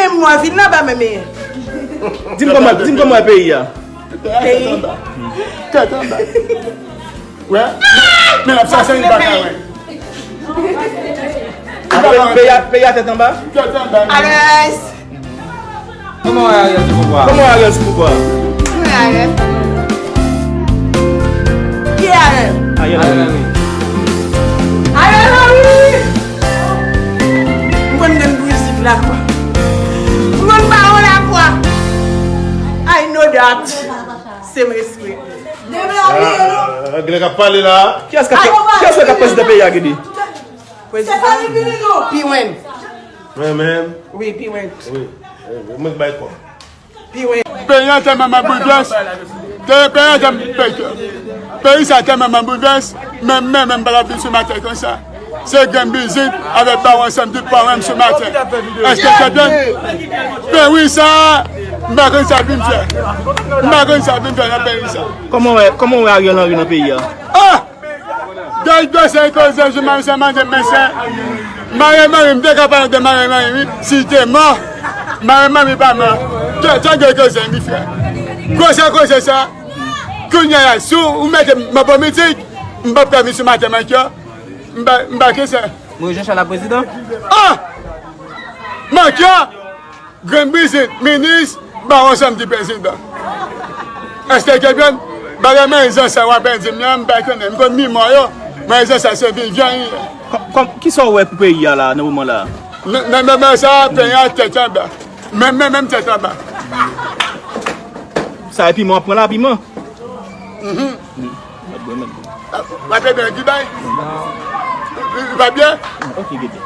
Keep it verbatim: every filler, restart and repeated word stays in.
Menm mwen vin anba menm e. Di m kòman, di m kòman e peyi a. Peyi. Tèt anba. Wè. Men ap chache li pa ka wè. Peyi a, peyi a tèt anba. Tèt anba. Alèz. Kòman wè Ariel sou pouvwa? Kòman wè Ariel sou pouvwa? Mwen Ariel. Ki Ariel? Ariel Henry. Ariel Henry! Mwen menm Brigitte Lacroix. Mwen Baron Lacroix. I know that. Se m respè. Ah, Anglè k ap pale la. Kiyès k ap, kiyès k ap prezidan peyi a, Gidi? Prezidan Piwen. Mwen menm. Wi, Piwen. Wi. Mwen k bay kòb. Piwen. Peyi a tèlman boulvès. Te peyi a tèlman, peyi sa tèlman boulvès. Men, men, men, m pa t ap vin sou maten konsa. Se grenn bizit avèk Bawon ansanm tout paran m sou maten. Èske se byen? Peyi sa, m pa konn sa vin fè. M pa konn sa vin fè nan peyi sa. Kòman w wè, kòman w wè Ariel Henry nan peyi a? Ah! Dèyè dosye koze, jounalis la mande, mesye, Marie Marie, m te ka pale de Marie Marie, wi, si l te mò. Marie Marie pa mò. Tande koze, mi frè. Koze, koze sa. Kounye a, si w mete m nan politik, m p ap ka vin sou maten, manke. M pa, m pa ke sa. Moïse Jean Charles la prezidan? Ah! Manke! Grenn bizit, minis, Bawon ansanm ti prezidan. Èske ke byen? Bagay mwen zansa w ap di m nan, m pa konnen. M konn mi mò yo, mwen zansa se vivyan li ye. Kòm, kòm, kisa w wè pou peyi a la, nan moman la? Nan, nan moman sa, peyi a tèt anba. Menm, menm, menm tèt anba. Sa e piman w ap pran la, piman? Mhm. Mèt bwè, mèt bwè. W ap ede Gidi bay? Li, li pa byen? Ok, Gidi.